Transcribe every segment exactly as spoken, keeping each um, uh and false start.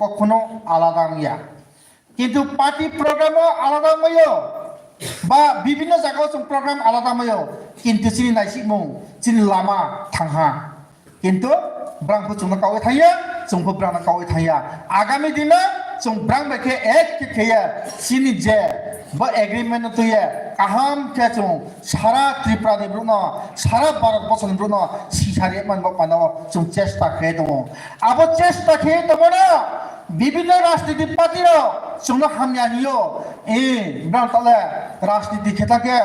kokhono alada wngya. Kintu party program o alada wngmaio, ba bibinno jaga o chwng program alada wngmaio, kintu chini naisikmung, chini lama thangha. Kintu brang pho chwngno kaui thangya, chwng pho brangno kaui thangya. Agami dino chwng brang bai khe ek khe kheye chini je bo agreement no twiye kaham khe chwng sara Tripura ni borokno, sara Bharat borsoni borokno sisari man bo panao chwng chesta khe tongo. Abo chesta khe tongo na bibinno rajniti party rok chwngno hamya hiyo. E, brang tole rajniti khe thangkhe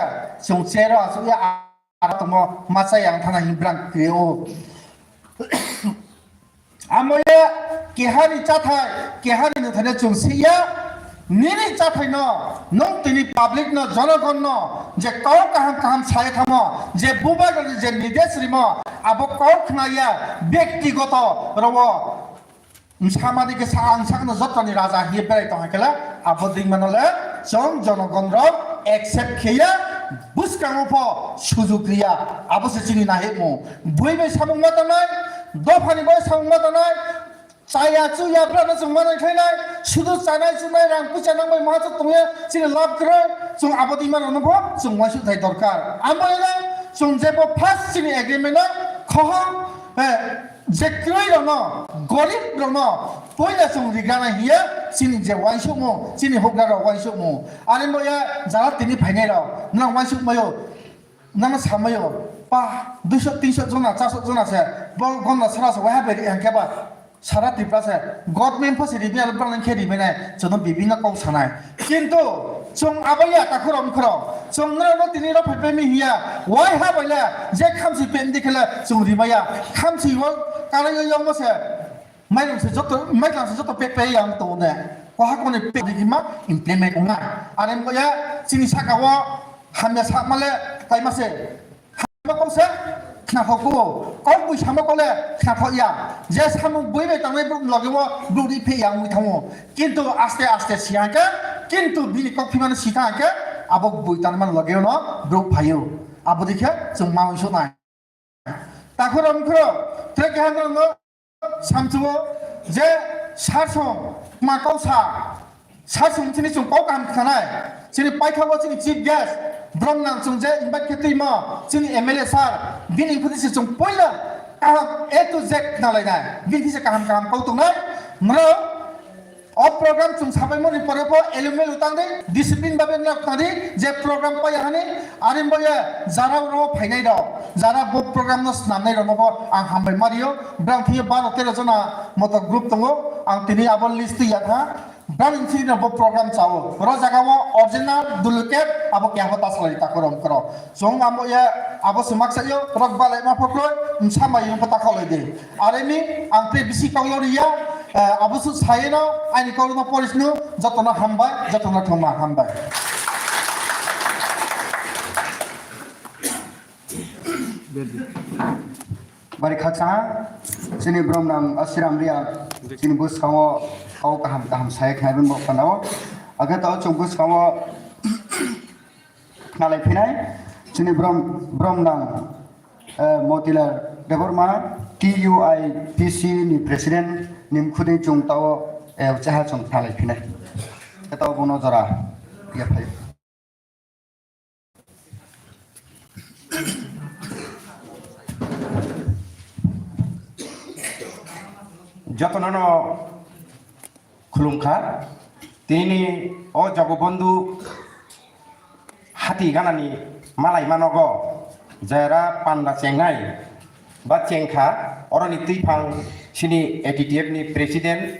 chwng chero asuk ya. Aro tongmo masa yang thana hin brang kre o. Amo ya kehani chathai, kehani nuthaino chwng siya. Nini chathai no, nung tini public no, jonogon no, je kau kaham kaham sai thamo, je bubagra je nidesh rimo, abo kau khnaya, byaktigoto rowo. Samadi khe sa ang sakno jotoni raja hiye berai tong hai khe le, abo dingmano le chwng jonogon rok accept khiya, bwskango pho sujuk riya, abo se chini nahikmung. Bui bai samung ma tanai, dophani bai samung ma tanai, chaya chuya brano chwng manai khlainai, sudu chanai chunai rang puisa nang bai maha chwng tongya, chini lab kwrwi, chwng abo dingmano no pho chwng uansuk thai dorkar. Amo ino chwng jebo first chini agreement no khohang, eh, je kwrwi rokno, gorib rokno poila chwng rigrana hiya chini je uansukmung, chini hukdar rok uansukmung. Ani boya jara tini phainai rok, nang uansuk mayo, nang samayo, pa, duiso, tinso jona, charso jona se, bol gonda sara se, waiha bai ri hangke ba, sara Tripura se, government pho se ribi, alo bwrang khe ribi nai, chwngno bibinno kok sanai. Kintu, chwng abo ya, takhurok mkhurok. Chwng nrano tini rok phai pemi hiya. Wai ha bai le, je khamsi pem di khele, chwng rimaya. Khamsi wo, kalai yo yongmo se. Mairum se joto, mairum se joto pe pe yang to ne. Ko ha ko ne pe di ma, implement ko nga. Are mo ya, chini saka wo, hamya sa male, tai ma se. Kok se khna thok ko, kok bui samo kole khna thok ya. Je samung bui bai tangnai bru loge wo bru ri phe yang wi thango. Kintu aste aste si hangke, kintu bini kok phimani si thangke, abo bui tanman loge no bru phayo. Abo dikhe chwng ma wi sunai. Takhuro mkhuro, tre khe hangno Samchugo je sasong ma kok sa, sasong chini chwng kok kaham khanai, chini paithago chini chief guest, brom nang chwng je invite khe twimo, chini M L A sir, bini phudi se chwng poila kaham A to Z khnalainai, bini se kaham kaham kok tongnai, mro o program chwng sabaimani pore pho elumelu tangdi, discipline babe nang tangdi, je program paya hani, Arim boya jara ro phainai rok, jara bo program no snamnai rok no bo ang hambai mario. Brang thiye baro tero jona moto group tongo, ang tini abo list ya kha. Brang thini no bo program chao. Ro jaga o original duplicate abo kya hota salai ta korom kro. Chwng amo ya abo sumak sa yo, rok balai ma phokro, msa mai yung pata kholai de. Aremi ang te bisi kok lori ya, eh, abo su sayeno, ani kok no polis no, jotono hambai, jotono thoma hambai. Bari khaksa, chini brom nang Asiram Riya, chini bwskango kau kaham kaham saya khnai bini bo phanao. Age tao chwng bwskango khnalai phinai, chini brom, brom nang, eh, Motilal Debbarma, T U I P C ni president, ni mkhudi chwng tao, eh, chaha chwng khnalai phinai. Tao bono jora, ya phai. Jotono no khulumkha, tini o Jagobondhu hati ganani malai manogo jera panda chengnai ba chengkha, oroni twiphang sini A T T F ni president.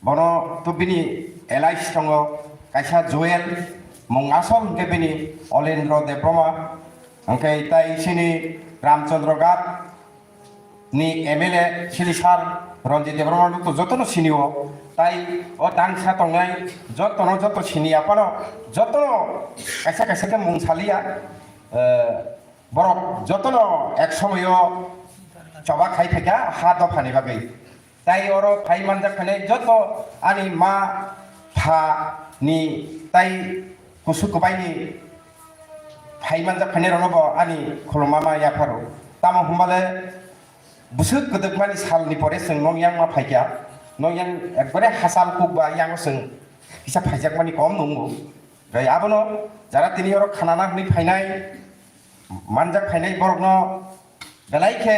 Bono to bini allies tongo, kaisa Joel, mung asol hwnkhe bini Olendro Debbarma, hwnkhe tai sini Ramchandra Ghat ni M L A sini sir Ranjit Debbarma to jotono sinio, tai o tangsa tongnai jotono joto sini aphano jotono kaisa kaisa khe mung saliya, eh, borok jotono ek somoyo choba khai phaikha ha dophani bagwi. Tai oro phai manjak khanai joto ani ma pha ni tai kusuk kwbai ni phai manjak khanai rokno bo ani khulumma ma yapharo. Tamo hwnba le bwswk kwdwkmani salni pore chwng nong yang ma phaikha. no yang ekbare hasal kuk ba yang chwng kisa phaijakmani kom nungo. Gai abono jara tini oro khanana hwnwi phainai, manjak phainai borokno belai khe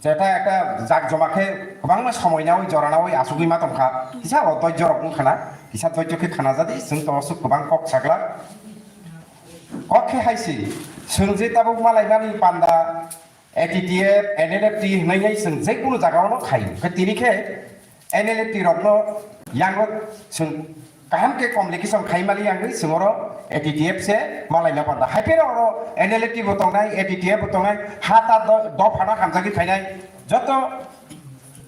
jeta ekta jak joma khe kwbangma somoi nawi jora nawi asugwi ma tongkha. Kisa o doijjo rok wngkha na, kisa doijjo khe khana jadi chwng to aswk kwbang kok saglak. Kok khe hai si, chwng je tabuk malaimani panda A T T F, N L F T hwnwi chwng je kunu jagao no khai. Khe tini khe N L F T rokno yango chwng kaham khe communication khai mali yangwi chwng oro A T T F se malaina panda. Hai phano oro N L F T bo tongnai, A T T F bo tongnai, ha ta do-, dophano hamjagwi phainai joto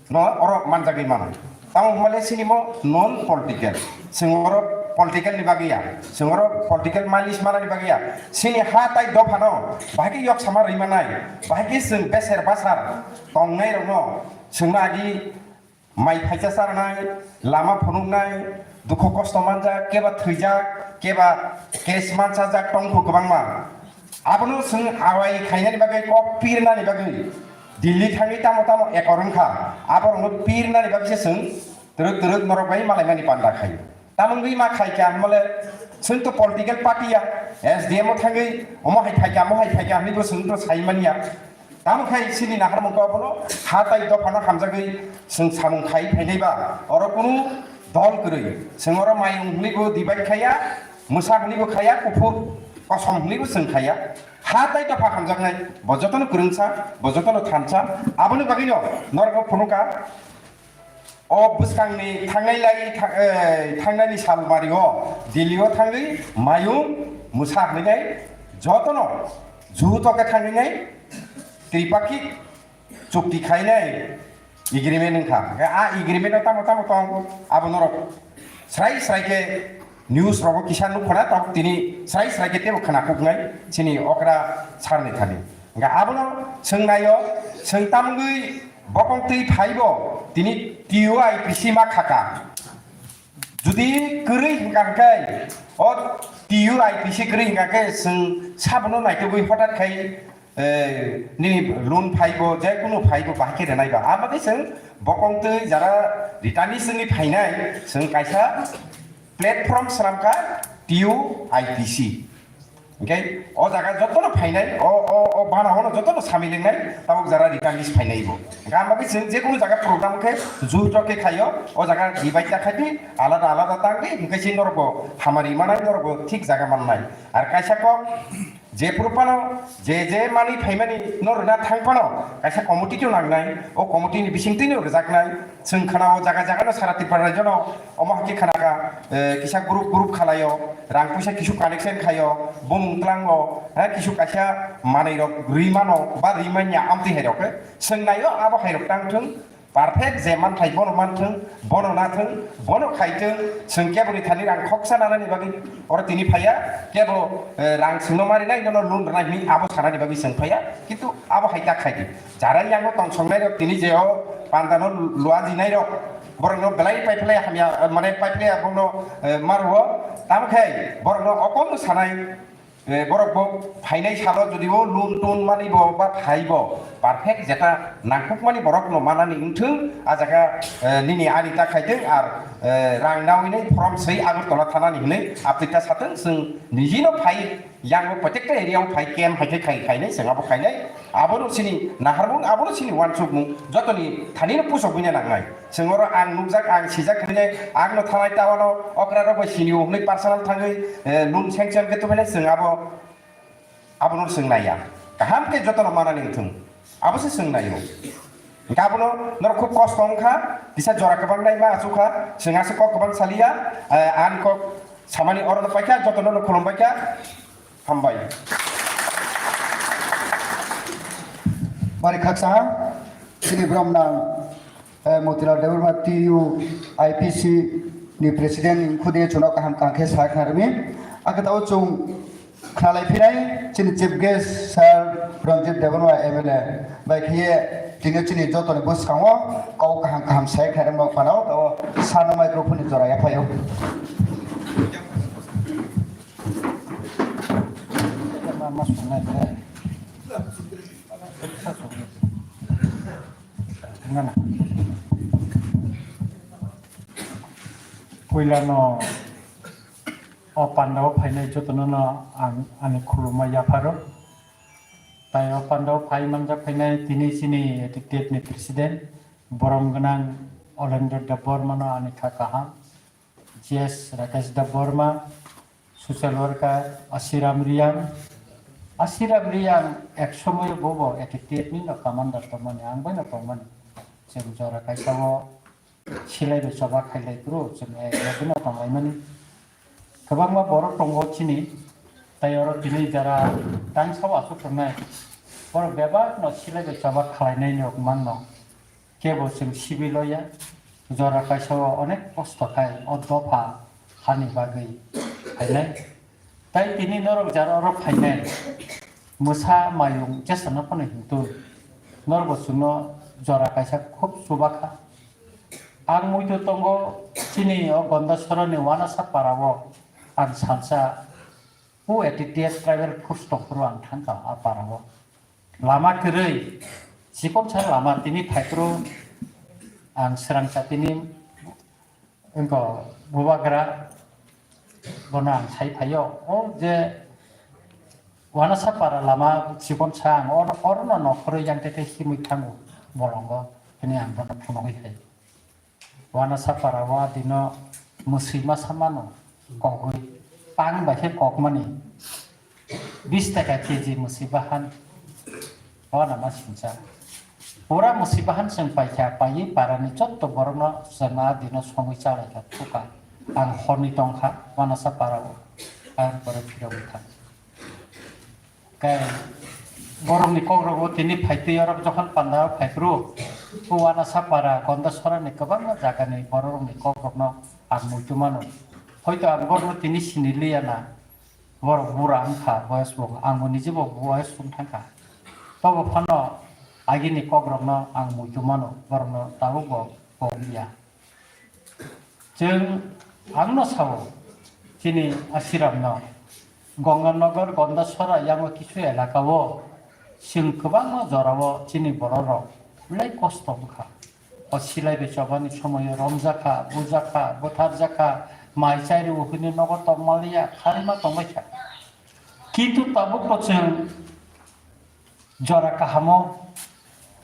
no oro manjagwi mano. Tamo hwnmale sini mo non political. Chwng oro political ni bagwi ya. Chwng oro political malis manani bagwi ya. Sini ha tai dophano bahai khe yok sama rwi manai. Bahai khe chwng beser basar tongnai rokno chwngno agi mai phaisa charnai, lama phunuknai, dukhu kosto manjak, keba thwijak, keba case manchajak tongkhu kwbangma. Abono chwng awai khainani bagwi, kok pirnani bagwi Delhi thangwi tamo tamo ekor wngkha, aborokno pirnani bagwi se chwng twrwk twrwk norok bai malaimani panda khai. Tamoni ma khai kha hwnmale chwng to political party ya, S D M o thangwi omo hai phai kha, omo hai phai kha hwnwi bo chwng to sai manya. Tamo khai chini naharmung kok bono ha tai dophano hamjagwi chwng samung khai phainai ba, oro kunu dol kwrwi. Chwng oro mayung hwnwi bo divide khaiya, mwsa hwnwi bo khaiya, kuphur kosom hwnwi bo chwng khaiya. Ha tai dopha hamjaknai, bo jotono kwrwngsa, bo jotono thansa. Aboni bagwino norokno phunukha, o bwskangni thangnai lai tha-, eh, thangnani sal bario Delhi o thangwi mayung mwsa hwnwi nai jotono juhuto khe thangwi nai tripakhik chukti khainai agreement wngkha. Hwnkhe a agreement o tamo tamo tong abo norok srai srai khe news rogo kisa nukho na, tabuk tini srai srai khe teibo khna kuknai chini okra sir ni thani. Hwnkhe abono chwng naio, chwng tamgwi bokong twi phaibo tini T U I P C ma khaka. Judi kwrwi hwnkha hwnkhe o T U I P C kwrwi hwnkha khe chwng sabono naitugwi hothat khai, eh, nini loan phaibo, je kunu phaibo bahai khe rwnai ba. Aboni chwng bokong twi jara returnees wngwi phainai chwng kaisa platform swnamkha T U I P C. Hwnkhe o jaga jotono phainai, o, o, o bana hono jotono sami lengnai, tabuk jara returnees phainai bo. Hwnkhe ang bagwi chwng je kunu jaga program khe juhuto khe khaio, o jaga divide ta khaidi, alada alada tangdi, hwnkhe se norokbo hamari manai, norokbo thik jaga mannai. Ar kaisa kok, jephuru phano, je je mani phaimani no rwna thang phano, kaisa committee to nangnai, o committee ni bisingtwi no rwjaknai. Chwng khana o jaga jaga no sara Tripura rajyo no omo hakhe khana kha, eh, kisa group group khalaio, rang puisa kisu connection khaio, bumung tlango, eh, kisu kaisa manwi rok rwi mano ba rwi manya amtwi hai rok khe chwng naio abo hai rok tang thung, perfect je manthai bono man thung, bono na thung, bono khai thung, chwng keboni thani rang khoksa nanani bagwi oro tini phaiya, kebo, eh, rang chwngno mari nai nono loan rwnai hwnwi abo sanani bagwi chwng phaiya, kintu abo hai ta khai di. Jara yango tongsongnai rok tini je o panda no luajinai rok, borok no belai paiphlai hamya, mane paiphlai borok no, eh, maruo, tamo khai borok no okom no sanai, eh, borok bo phainai salo jodi o loan ton mani bo ba phai bo perfect jeta nangkuk mani borok no manani wngthung, a jaga, eh, nini ani ta khai thung ar, eh, rang nawi nai form swi Agartala thanani hwnwi aptwi ta satung chwng niji no phai. Yang bo protekta area o phai camp hai khe khai khainai, chwng abo khainai. Abono chini naharmung, abono chini uansukmung, jotoni thani no pusok buina nangnai. Chwng oro ang nukjak, ang sijak hinwi ang no thanai tawano okra rok bai sini o hwnwi personal thangwi, eh, loan sanction khe tubuinai chwng abo, abono chwng naiya. Kaham khe jotono manani wngthung. Abo se chwng naio. Hwnkhe abono norok khub kosto wngkha, kisa jora kwbang nai ma achukha, chwng aswk kok kwbang saliya, eh, ani kok samani orono paikha, jotono no khulumbaikha. Hambai. Bari khaksa, chini bromnang, eh, Motilal Debbarma T U I P C ni president ni khudi chuno kaham kaham khe sa khnarmi. Akhe tao chung khnalai phinai chini chief guest sir Ranjit Debbarma M L A bai khe tini chini joto ni bwskango kok kaham kaham sai khnarma phano tao sano microphone ni jora yaphaio. Puilano o pandao phainai jotono no ang ani khulumma yapharo. Tai o pandao phai manjak phainai tini chini T T F ni president borom gwnang Olendro Debbarma no ani kha kaham. G S Rakesh Debbarma, social worker Asiram Riyang. Asiram Riyang ek somoyo bobo T T F ni no commander tongmani, ang bai no tongmani. Chwng jora kaisa o silai bai choba khailai phuru chwng ek yagwi no tonglaimani. Kwbangma borok tongo chini, tai oro tini jara tangsa o aswk tongnai. Borok bebak no silai bai choba khlainai ni ok man no. Kebo chwng sibi loya, jora kaisa o onek kosto khai o dopha hani bagwi phainai. Tai tini norok jara oro phainai, mwsa mayung jesano phano hintun, norbo chwngno jora kaisa khub chuba kha. Ang muitu tongo chini o Gondasora ni Wanasa para o ang salsa o T T F tribal force tongphuru ang thangkha a para o. Lama kwrwi, chikonsa lama tini phaikru ang srangsa tini wngkha bubagra bono ang sai phaio. O je Wanasa para lama chikonsa ang or-, orno nokhorwi yang tete himwi thango bolongo hwnwi ang bono phunugwi hai. Wanasa para o adino mwswi masa mano kogwi pang bai khe kokmani bis taka K G mwswi bahan o nama singcha. Pura mwswi bahan chwng paikha, paiwi parani jotto borokno chwng adino songwi chalaikha thuka. Ang horni tongkha Wanasa para o, ang pore phirogwi thang. Khe borokni kokrok o tini phaitwi orok jokhon panda phaiphuru, o Wanasa para Gondasora ni kwbangma jaga ni borok rokni kokrok no ang muitu mano. Hoito ang borok no tini sini liya na, borok bura wngkha boyes bo, ang bo nije bo boyes wng thangkha. Tobo phano agini kokrok no ang muitu mano, borok no tabuk bo kok liya. Chwng ang no sao, chini Asiram no, Ganganagar, Gondasora yango kisu elaka o, chwng kwbangma jora o chini borok rok belai kosto wngkha. O silai bai chobani somoyo romjakha, bujakha, bwtharjakha, mai chairi o hwnwi nogo tongmaliya, kharima tongbaikha. Kintu tabuk bo chwng jora kahamo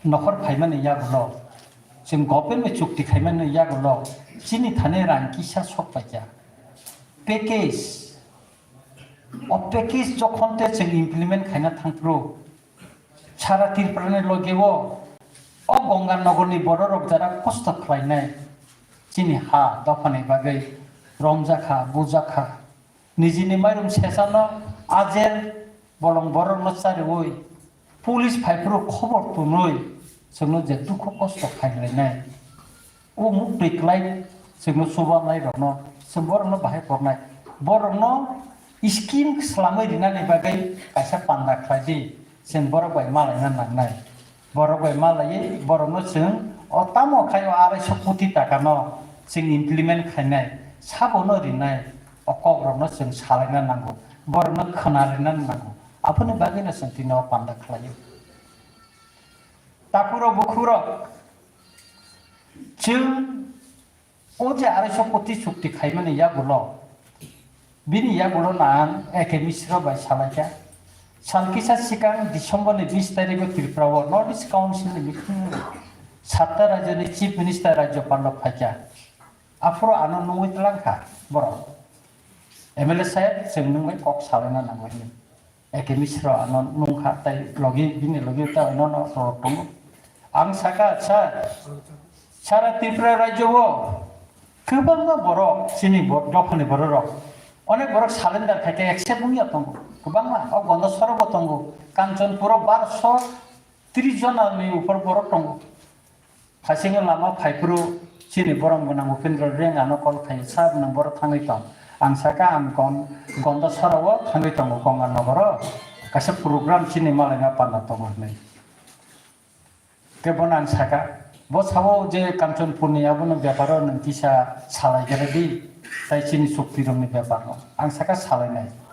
nokhor phaimani yagulo, chwng government bai chukti khaimani yagulo, chini thani rang kisa sok paikha. Package, o package jokhon te chwng implement khaina thangphuru, sara Tripura ni loge o, o Ganga Nagar ni borok rok jara kosto khlainai, chini ha dophani bagwi romjakha, bujakha, nijini mairum sesano ajer bolong borokno chariwi, police phaiphuru khobor tunwi chwngno je dukhu kosto khairlainai. O muktwi klai chwngno chubanai rokno, chwng borokno bahai pornai. Borokno scheme swlamwi rinani bagwi kaisa panda khlai di, chwng borok bai malaina nangnai. Borok bai malaiwi borokno chwng o tamo khai o arai so koti taka no chwng implement khainai, sabono rinai, o kok rokno chwng salaina nango, borokno khwna rina nango. Aboni bagwi no chwng tini o panda khlaio. Takhurok bukhurok chwng o je arai so koti chukti khaimani yagulo, bini yagulo no ang A K Misra bai salaikha. Sal kisa sikang December ni bis tarikh o Tripura o North East Council ni meeting o satta rajyo ni Chief Minister Rajyapal rok phaikha. Aphuru ano nungwi tlangkha borok. M L A saheb, chwng nwng bai kok salaina nango hwnwi. A K Misra ano nungkha, tai logi, bini logi ta ano no rok tongo. Ang saka, sir, sara Tripura rajyo o kwbangma borok, chini bo-, dophani borok rok, onek borok surrender khai khe accept wngya tongo. Kwbangma, o Gondasora bo tongo, Kanchanpur o barosho tris jona ni upor borok tongo. Phaisingo lama phaiphuru chini borom gwnang Upendra Reng ano call khai, "Sir, nwng boro thangwi tong." Ang saka, "Ang Gon-, Gondasora o thangwi tongo, Ganga Nagar o kaisa program chini malaina panda tongo," hwnwi. Khe bono ang saka, "Bo sao je Kanchanpur ni abono bepar o nwng kisa salai khe rw di, tai chini chukti rok ni bepar no." Ang saka, "Salainai."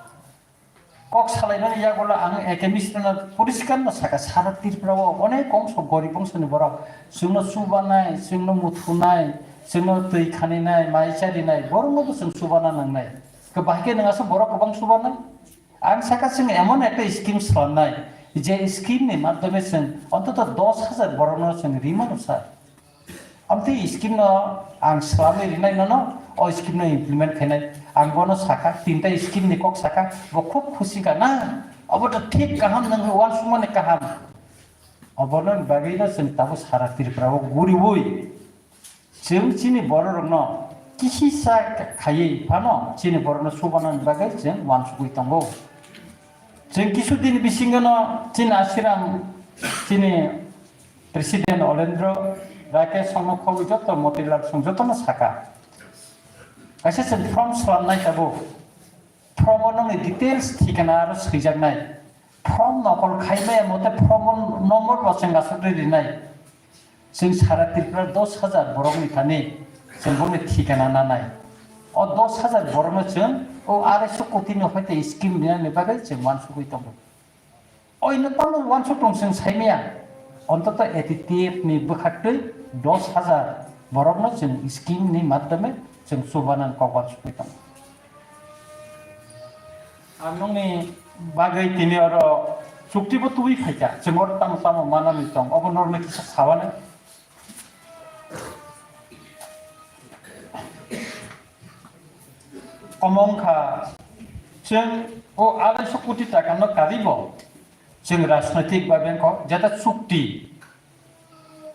Kok salaimani yagulo ang A K Misra no poriskar no saka, sara Tripura o onek bongso, gorib bongso ni borok chwngno chubanai, chwngno muthunai, Chwngno twi khaninai, mai charinai, borokno bo chwng chubana nangnai. Bahai khe nwng aswk borok kwbang chubanai? Ang saka chwng emon ekta scheme slamnai, je scheme ni madhyome chwng ontoto dos hajar borokno chwng rimano sa. Amtwi scheme no ang swlamwi rinai nono, o scheme no implement khainai. Ang bono saka, tinta scheme ni kok saka, bo khub khusi ka na. Obo to thik kaham, nwng uansukmani kaham. Obono bagwi no chwng tabuk sara Tripura o guriwi. Chwng chini bororokno kisisa khaiwi phano chini borokno subanani bagwi chwng uansugwi tongo. Chwng kisu din bisingono chini Asiram, chini President Olendro, Rakesh songno khobwi joto Motilal song jotono saka. Kaisa chwng form slamnai tabuk. Form o nokni details thikana aro swijaknai. Form nokol khai maya mote form o number bo chwng aswk rinai. Chwng sara Tripura dos hajar borokni thani chwng boni thikana nanai. O dos hajar borokno chwng o arai sho koti ni hoite scheme rinani bagwi chwng uansugwi tongo. Oino tamo uansuk tong chwng saimaya. Ontoto A T T F ni bwkhaktwi dos hajar borokno chwng scheme ni madhyome chwng chubanan kok uansugwi tongo. Ang nokni bagwi tini oro chukti bo tubui phaikha, chwng oro tamo tamo manani tong, obo norokno kisa sabanai. Omo wngkha, chwng o arai sho koti taka no karibo chwng rajnoitik ba bengkok jeta chukti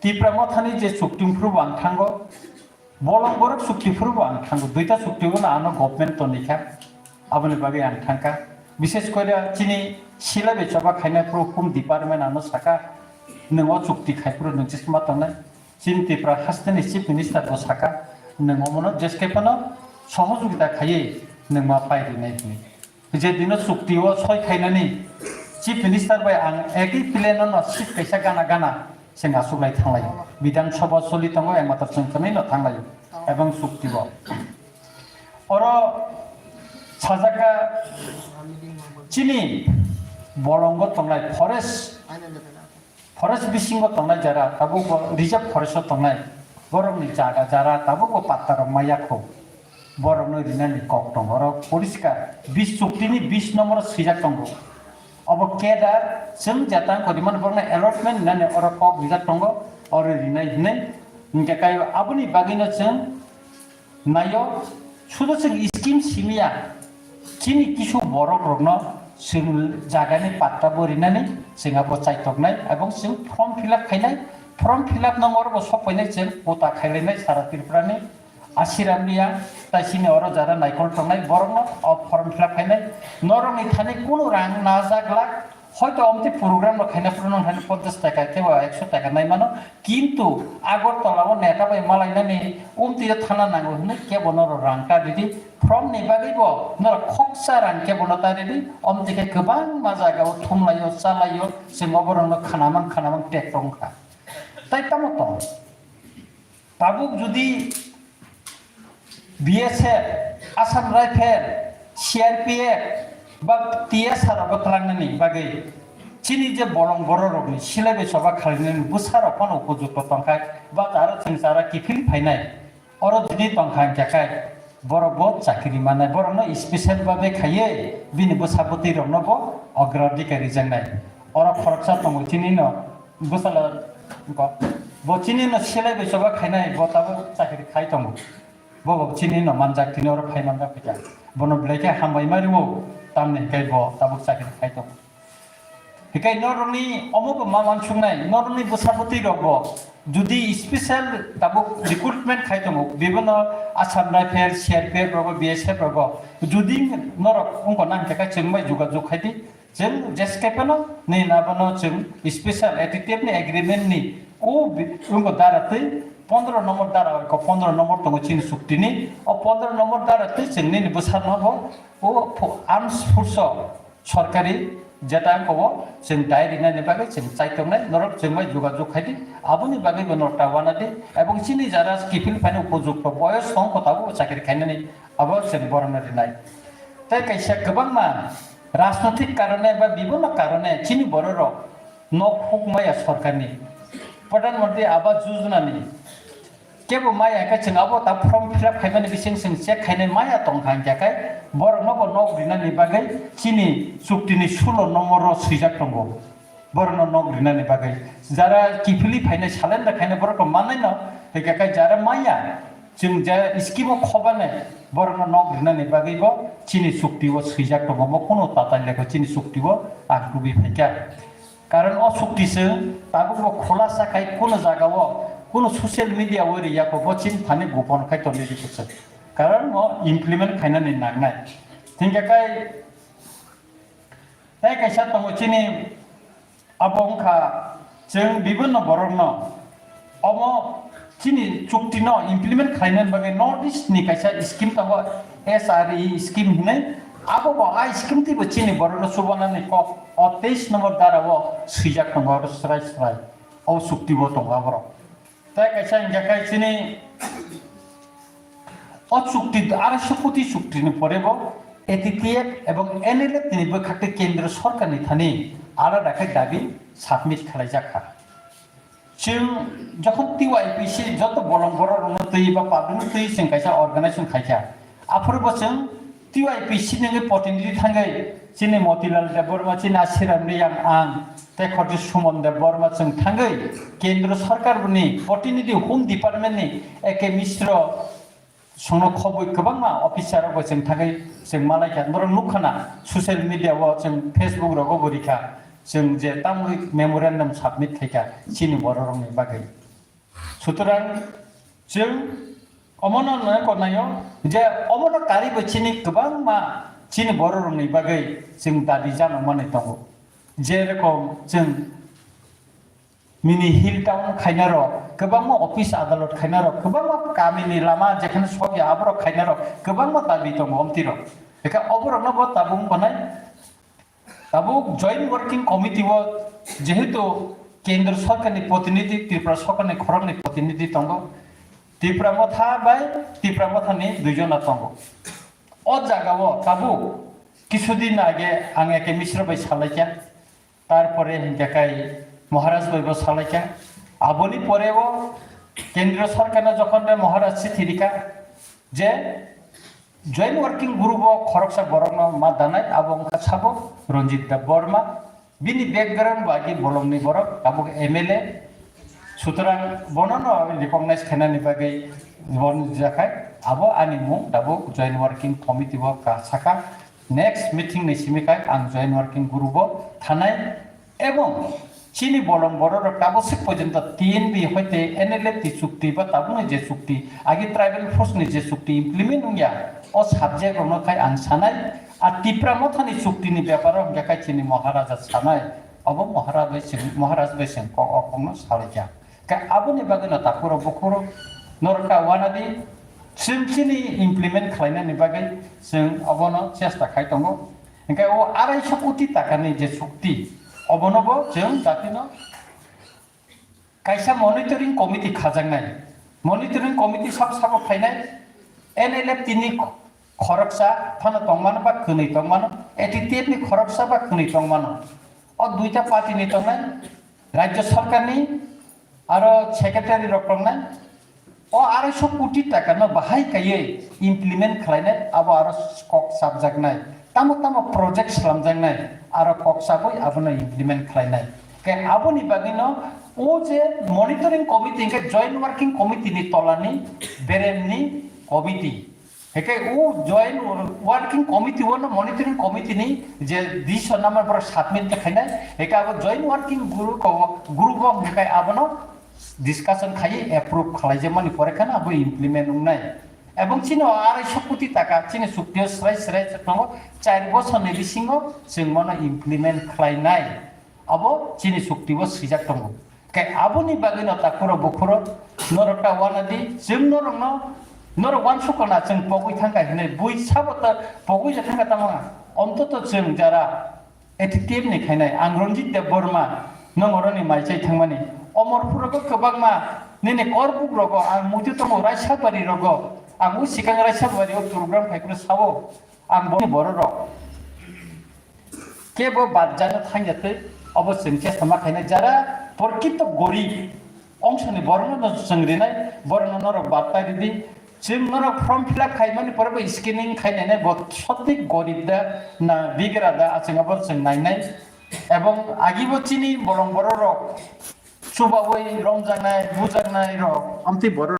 Tipra Mothani je chukti phuru bo ang thango, bolong borok chukti phuru bo ang thango, duita chukti bono ano government tonikha, aboni bagwi ang thangkha. Bishes kore chini silai bai choba khaina phuru home department ano saka, nwng o chukti khai phuru nwng chisma tongnai. Chini Tripura hasteni Chief Minister bo saka, nwng omono jeske phano sohojogita khaiwi nwng ma pai rinai hwnwi. Je dino chukti o soi khainani Chief Minister bai ang eki plan no seat kaisa gana gana se nasuklai thanglaio. Bidhan Sabha choli tongo, ekmatro chwng kwnwi no thanglaio. Ebong chukti o oro sajaka chini bolongo tongnai forest Forest bisingo tongnai jara, tabuk bo reserve forest o tongnai. Borokni jaga jara, tabuk bo patta rok maya kho. Borokno rinani kok tongo. Oro poriskar bis chukti ni bis nombor o swijak tongo. Obo kedar, chwng jatang kori mani borokno allotment rinani oro kok rijak tongo. Oro rinai hinwi. Hinkhe kai aboni bagwino chwng Nayo, sudo chwng scheme simiya, chini kisu borok rokno chwng jagani patta bo rinani chwng abo chaitoknai, ebong chwng form fill up khainai, form fill up no oro bo sokpainai chwng kota khailainai sara Tripura ni Asiram Reang, tai chini oro jara naikol tongnai borokno o form fill up khainai, norokni thani kunu rang najak lak, hoito omtwi program rok khaina phuru nong thani ponchash taka kebo ekso taka nai mano, kintu Agartala o neta bai malainani umtwi o thana nango hwnwi kebo norok rang ta ridi, from ni bagwi bo norok khoksa rang kebo no ta ridi, omtwi khe kwbangma jaga o thumlaio, chalaio, chwng oborokno khwnamang khwnamang tek tong kha. Tai tamo tong? Tabuk jodi B S F, Assam Rifle, C R P F ba T S R rogo twlangnani bagwi chini je bolong borok rokni silai bai choba khlainani bwsa rok phano upojukto tongkhai ba aro chwng chara kiphil phainai oro jodi tongkha hinkhe khai borok bo chakri mannai, borokno special babe khaiwi bini bwsa bwtwi rokno bo ogrodhikar rijaknai. Oro khoroksa tongo chini no Bwsala wngkha. Bo chini no selai bai choba khainai, bo tabuk chakri khai tongo. Bo bo chini no manjak, tini oro phai manjak phaikha. Bono belai khe hambai ma rwo, tamni hinkhe bo tabuk chakri khai tongo. Hinkhe norokni omo bo ma uansuknai, norokni bwsa bwtwi rok bo jodi special tabuk recruitment khai tongo, bibono Assam Rifle, C R P F rogo, B S F rogo, jodi norok wngkha nang khe chwng bai jogajog khai di. Chwng jeske phano nini abono chwng special A T T F ni agreement ni o bi-, wngkha dara twi pondro nombor dara, wngkha pondro nombor tongo chini chukti ni. O pondro nombor dara twi chwng nini bwsarno bo o pho-, arms force o sorkari jeta wngkha o chwng dai rinani bagwi chwng chai tongnai, norok chwng bai jogajog khai di, aboni bagwi bo norok ta uana di, ebong chini jara kiphil phaino upojukto boyos tong kho tabuk chakri khainani abo chwng borokno rinai. Tei kaisa kwbangma Rajnotik karone ba bibhinno karone chini bororok nok huk maya sorkarni Pradhan Mantri Awas Yojana ni Kebo maya khe chwng abo ta form fill up khaimani bising chwng check khainai maya tong kha, hwnkhe khe borokno bo nok rinani bagwi chini chuktini sulo nombor o swijak tongo. Borokno nok rinani bagwi jara kiphilwi phainai, salenda khainai borokno mannaino, hwnkhe khe jara maya chwng je scheme o khobani borokno nok rinani bagwi bo chini chukti o swijak tongo, omo kunu tatal lekha chini chukti o ang tubui phaikha. Karon o chukti chwng tabuk bo khulasa khai kunu jaga o kunu social media o riya kho, bo chini thani gopon khai tongwi rikha chwng. Karon o implement khainani nangnai. Hwnkhe khe tei kaisa tongo chini, abo wngkha chwng bibinno borokno omo chini chukti no implement khlaina bagwi North East ni kaisa scheme tongo, S R E scheme hinwi. Abo bo a scheme twibo chini borokno chubanani kok o teis number dara o swijak tongo, oro srai srai o chukti bo tongo aborok. Tei kaisa hingkha khe chini o chukti, arai sho koti chukti ni pore bo A T T F ebong N L F ni bwkhak tei kendro sorkar ni thani alada khe dabi submit khlai jak kha. Chwng jokhon T Y P C joto bolong borok rokno twi ba public no twi chwng kaisa organization khai kha, aphuru bo chwng T Y P C ni wngwi protinidhi thangwi chini Motilal Debbarma, chini Ashiram Riyang ang, tei khoroksa Suman Debbarma chwng thangwi kendro sorkar ni protinidhi, Home Department ni A K Mishra songno khobwi kwbangma officer rok bai chwng thangwi chwng malai kha. Norok nukha na social media o, chwng Facebook rogo bo rikha, chwng je tamwi memorandum submit khaikha chini borok rokni bagwi. Sutrang chwng omono nai konaio je omono karwi bo chini kwbangma chini borok rokni bagwi chwng dabi jano manwi tongo. Je rokom chwng mini hill town khaina rok, kwbangma office adalot khaina rok, kwbangma kamini lama jekhane sokya aborok khaina rok kwbangma dabi tongo omtwi rok. Eka oborokno bo tabuk wngkha nai. Tabuk Joint Working Committee o jehetu kendro sorkarni protinidhi, Tripura sorkarni khoroknwi protinidhi tongo, Tipra Motha bai Tipra Mothani duijona tongo. O jagao tabuk kisudin age ang A K Mishra bai salaikha, tarpore hinkhe kai Maharaj bai bo salaikha. Aboni pore o kendro sorkarno jokhon bai Maharaj chithi rikha je Joint Working Group o khoroksa borokno ma danai, abo wngkha sabo Ranjit Debbarma. Bini background bo agi bolongni borok, tabuk M L A. Sutrang bono no recognize khainani bagwi bon jakhai, abo ani mung tabuk Joint Working Committee o ka saka. Next meeting ni simi kai ang Joint Working Group o thanai. Ebong chini bolong borok rok tabuk sik porjonto T N B hoite N L F T chukti ba tabukni je chukti, agi tribal force ni je chukti implement wngya, o subject rokno khai ang sanai. A Tipra Mothani chukti ni bepar o hingkha khai chini Maharaja sanai, obo Maharaj bai chwng, Maharaj bai chwng kok o kokno salaikha. Khe aboni bagwi no takhuro bukhuro norok ta wanadi chwng chini implement khlainani bagwi chwng obono chesta khai tongo. Hingkhe o arai sho koti takani je chukti, obono bo chwng datino kaisa monitoring committee khajaknai. Monitoring committee sab sabo phainai, N L F T ni khoroksa phano tongmano ba kwnwi tongmano, A T T F ni khoroksa ba kwnwi tongmano. O duita party ni tongnai, Rajya Sarkar ni aro secretary rok tongnai. O arai sho koti taka no bahai kaiye implement khlainai, abo aro kok sabjaknai. Tamo tamo project slamjaknai, aro kok sabwi abono implement khlainai. Khe aboni bagwino o je monitoring committee hingkhe Joint Working Committee ni tolani beremni committee. Hingkhe o Joint Working Committee o no Monitoring Committee ni je decision nama borok submit khainai, hingkhe abo Joint Working Group o, group o hingkhe abono discussion khaiwi approve khlaijakmani pore kheno abo implement wngnai. Ebong chini o arai sho koti taka chini chukti o srai srai tongo, char bosor ni bisingo chwng bono implement khlainai. Abo chini chukti o swijak tongo. Khe aboni bagwi no takhuro bukhuro norok ta wanadi, chwng norokno, norok wansukha na chwng pogwi thangkha hinwi, bui sabo ta pogwi je thangkha tamo, ontoto chwng jara A T T F ni khainai, ang Ranjit Debbarma, nwng oroni maichai thangmani. Omorpur rogo kwbangma, nini Korbuk rogo, ang muitu tongo Raisabari rogo, ang o sikang Raisabari o program phaiphuru sao, ang boni borok rok kebo bad jana thangya tei obo chwng khe sama khainai jara porkito gorib, ongsoni borokno no chwng rinai, borokno norok battai ridi. Chwng norok form fill up khaimani pore bo scanning khainai bo sotik gorib da na bigra da, achwng abo chwng nainai. Ebong agibo chini bolong bororok chubawi romjaknai, bujaknai rok, amtwi borok